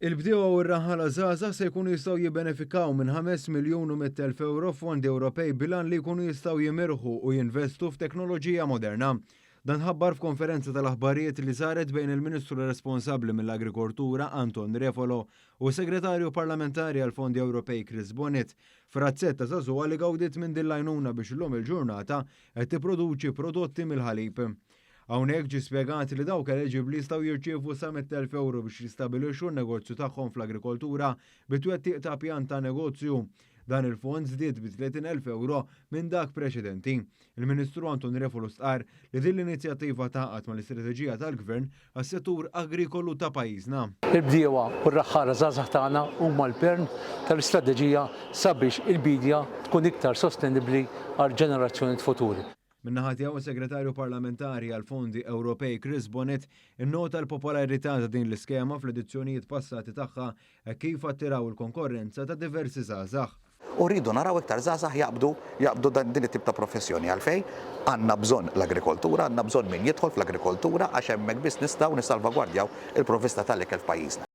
Il-bdiewa u r-raħħala żgħażagħ se jkunu jistgħu jibbenefikaw minn 5,100,000 ewro f'fondi Ewropej bil-għan li jkunu jistgħu jimirħu u jinvestu f'teknoloġija moderna. Dan tħabbar f'konferenza tal-aħbarijiet li saret bejn il-Ministru responsabbli mill-Agrikoltura Anton Refalo u s-Segretarju Parlamentari għall-Fondi Ewropej Chris Bonett f'razzett ta' żagħżugħa li gawdiet minn din l-għajnuna biex illum il-ġurnata qed tipproduċi prodotti mill-ħalib. Hawnhekk ġie spjegat li dawk eliġibbli jistgħu jirċievu sa 100,000 ewro biex jistabilixxu n-negozju tagħhom fl-agrikoltura bit-twettiq ta' pjan ta' negozju. Dan il-fond żdied bi 30,000 ewro minn dak preċedenti. Il-Ministru Anton Refalo stqarr li din l-inizjattiva tgħaqqad mal-istrateġija tal-Gvern għas-settur agrikolu ta' pajjiżna. Il-bdiewa u r-raħħala żgħażagħ tagħna huma l-pern tal-istrateġija sabiex il-biedja tkun iktar sostenibbli għall-ġenerazzjonijiet futuri. Min-naħa tiegħu s-Segretarju Parlamentari għall-Fondi Ewropej Chris Bonett innota l-popolarità ta' din l-iskema fl-edizzjonijiet passati tagħha hekk kif attiraw il-konkorrenza ta' diversi żgħażagħ. U rridu naraw iktar żgħażagħ jaqbdu jaqbdu din it-tip ta' professjoni. Għalfejn? Għandna bżonn l-agrikoltura, għandna bżonn min jidħol fl-agrikoltura għax hemmhekk biss nistgħu nissalvagwardjaw il-provvista tal-ikel f'pajjiżna.